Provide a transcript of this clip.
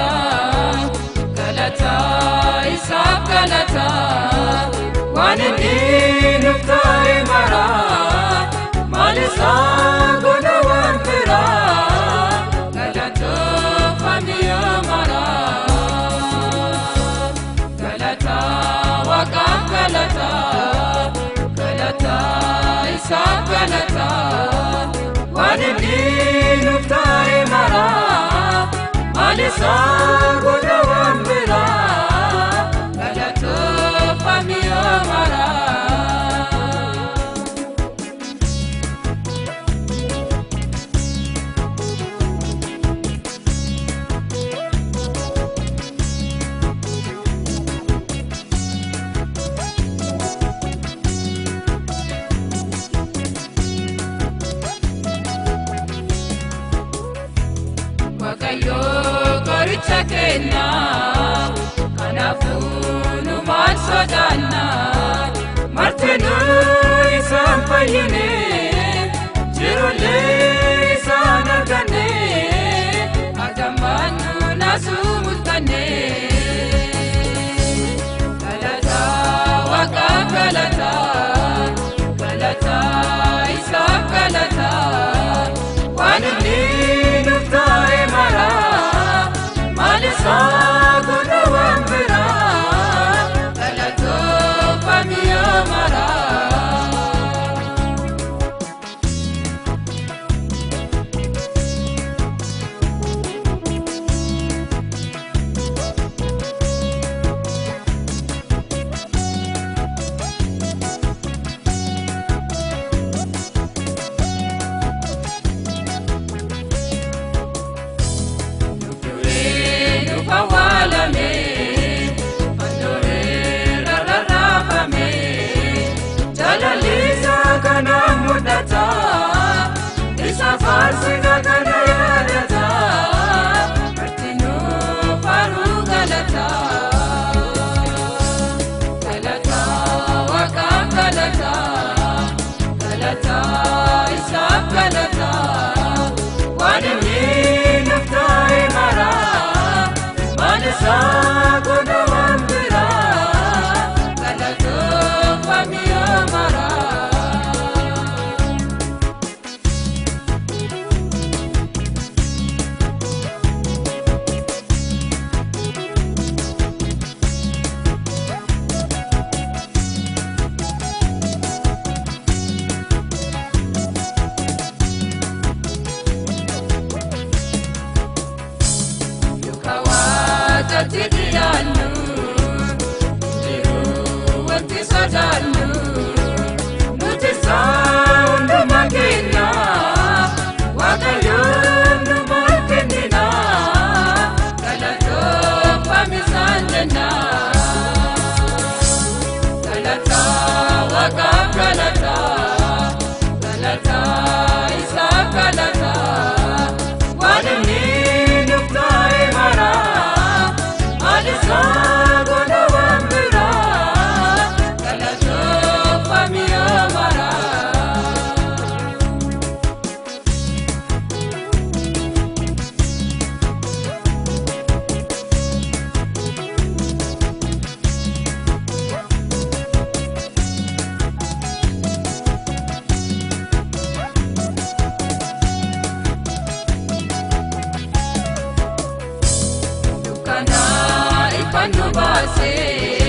Galataa, galataa isaaf galataa, waan inni nuuf ta'e maraa, maal isaa godha waan biraa, galatoofame yoo maraa. Galataa Waaqaaf galataa, galataa isaaf galataa, waan inni nuuf ta'e maraa, maal isaa godha waan biraa, galatoofame yoo maraa. Waaqayyoo qoricha kennaa, kanaafuu nu maal sodaannaa? Martinuu isaan fayyine, jirullee isaan arganne, argammaannu naasuu mul'anne. Galataa Waaqaaf galataa, galataa isaaf galataa, waan inni nuuf ta'e maraa, maal isaa godha waan biraa, galatoofame yoo maraa. Duree nuuf awwaalame, fannoo rarraafame, jaalalli isaa kanaaf mul'ata, isa faarsina kana yaadata, martinuu faaruu galataa. Galataa Waaqaaf galataa, galataa isaaf galataa, waan inni nuuf ta'e maraa, maal isaa godha waan biraa, galatoofame yoo maraa. Duukaa Waaqatti dhiyaannu, jiruu wanti sodaannu, nuti isaa hundumaa kenna, Waaqayyoon nu maal kennina, galatoofame isaan jenna. Galataa Waaqaaf galataa, galataa isaaf galataa, waan inni nuuf ta'e maraa, maal isaa godha waan biraa, galatoofame yoo maraa. Dukkana ifaan nu baasee,